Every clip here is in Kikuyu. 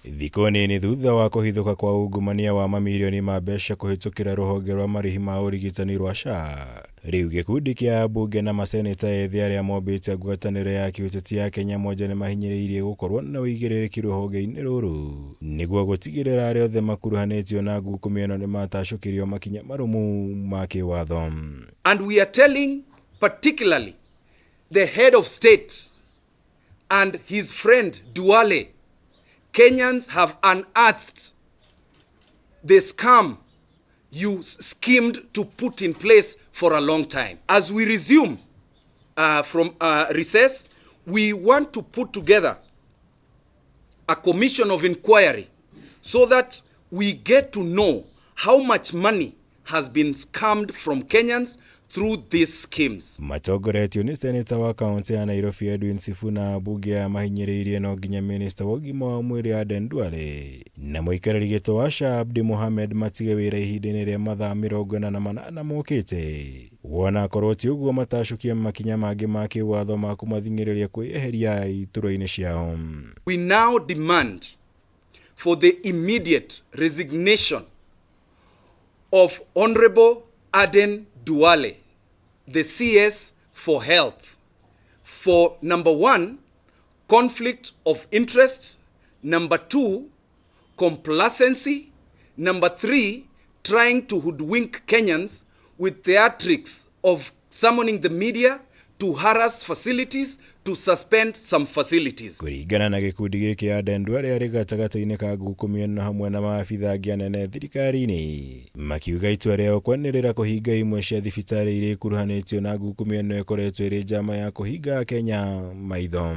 Thikũ nini thutha wa kũhithũka kwa ungumania wa mamirioni ma mbeca kũhĩtũkĩra rũhonge rwa marĩhi ma ũrigitani rwa SHA, rĩu gĩkundi kĩa ambunge na maseneta ethĩ arĩa mombĩte ngwatanĩro ya kĩũteti ya Kenya Moja nĩmahinyĩrĩirie gũkorwo na ũigĩrĩrĩki rũhonge-inĩ rũrũ nĩguo gũtigĩrĩra arĩa othe makuruhanĩtio na ngukumio ĩno nĩmatacũkĩrio makinya marũmu ma kĩwatho. And we are telling particularly the head of state and his friend Duale, Kenyans have unearthed the scam you schemed to put in place for a long time. As we resume from recess, we want to put together a commission of inquiry so that we get to know how much money has been scammed from Kenyans through these schemes. Matongoretio nĩ seneta wa kaũntĩ ya Nairobi Edwin Sifuna, ambunge aya mahinyĩrĩirie no nginya minista wa ũgima wa mwĩrĩ Aden Duale na mũikarĩri gĩtĩ wa SHA Abdi Mohamed matige wĩra ihinda-inĩ rĩa mathaa 48 mokĩte, wona akorwo ti ũguo matacũkie makinya mangĩ ma kĩwatho ma kũmathing'ĩrĩria kwĩyeheria iturwa-inĩ ciao. We now demand for the immediate resignation of Honorable Aden Duale, the CS for Health, for number one, conflict of interest, number two, complacency, number three, trying to hoodwink Kenyans with theatrics of summoning the media to harass facilities, to suspend some facilities. Kũringana na gĩkundi gĩkĩ, Aden Duale arĩ gatagatĩ-inĩ ka ngukumio ĩno hamwe na maabitha angĩ anene thirikari-inĩ, makiuga itua rĩao kwanĩrĩra kũhinga imwe cia thibitarĩ iria ikuruhanĩtio na ngukumio ĩno ĩkoretwo ĩrĩ njama ya kũhinga Kenya maitho.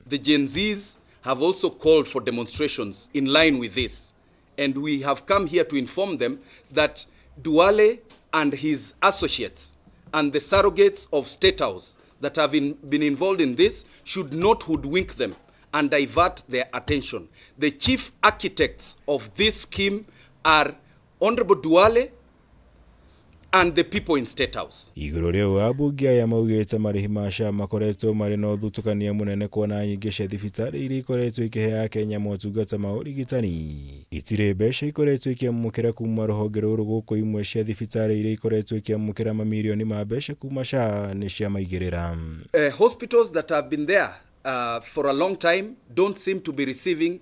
The Gen Zs have also called for demonstrations in line with this, and we have come here to inform them that Duale and his associates and the surrogates of State House that have been involved in this should not hoodwink them and divert their attention. The chief architects of this scheme are Honorable Duale and the people in State House. Igũrũ rĩa ũũ, ambunge aya maugĩte marĩhi ma SHA makoretwo marĩ na ũthutũkania mũnene, kuona nyingĩ cia thibitarĩ iria ikoretwo ikĩhe Akenya motungata ma ũrigitani itirĩ mbeca ikoretwo ikĩamũkĩra kuma rũhonge rũrũ, gũkũ imwe cia thibitarĩ iria ikoretwo ikĩamũkĩra mamirioni ma mbeca kuma SHA nĩ ciamaigĩrĩra. Hospitals that have been there for a long time don't seem to be receiving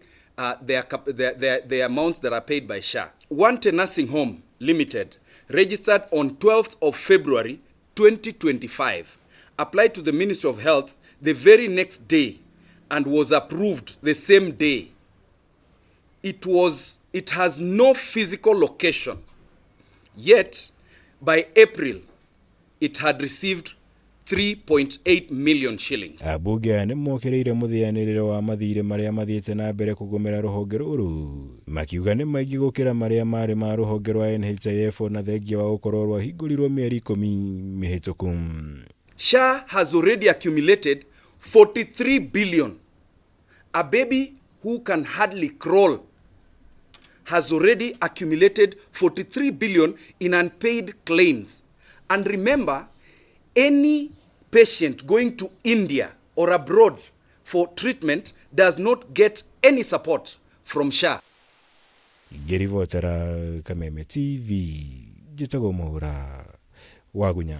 their, cap- their, the amounts that are paid by SHA. Wante Nursing Home Limited, registered on 12th of February 2025, applied to the Ministry of Health the very next day and was approved the same day. It has no physical location. Yet, by April, it had received 3.8 million shillings. Ambunge aya nĩ mokĩrĩire mũthĩanĩrĩro wa mathirĩ marĩa mathiĩte na mbere kũgũmĩra rũhonge rũrũ, makiuga nĩ maingĩ gũkĩra marĩa marĩ ma rũhonge rwa NHIF, na thengia wa gũkorwo rwahingũrirwo mĩeri 10 mĩhĩtũku. SHA has already accumulated 43 billion. A baby who can hardly crawl has already accumulated 43 billion in unpaid claims. And remember, any patient going to India or abroad for treatment does not get any support from SHA. Ngĩribotera Kameme TV, njĩtagwo Mwaura Wagunya.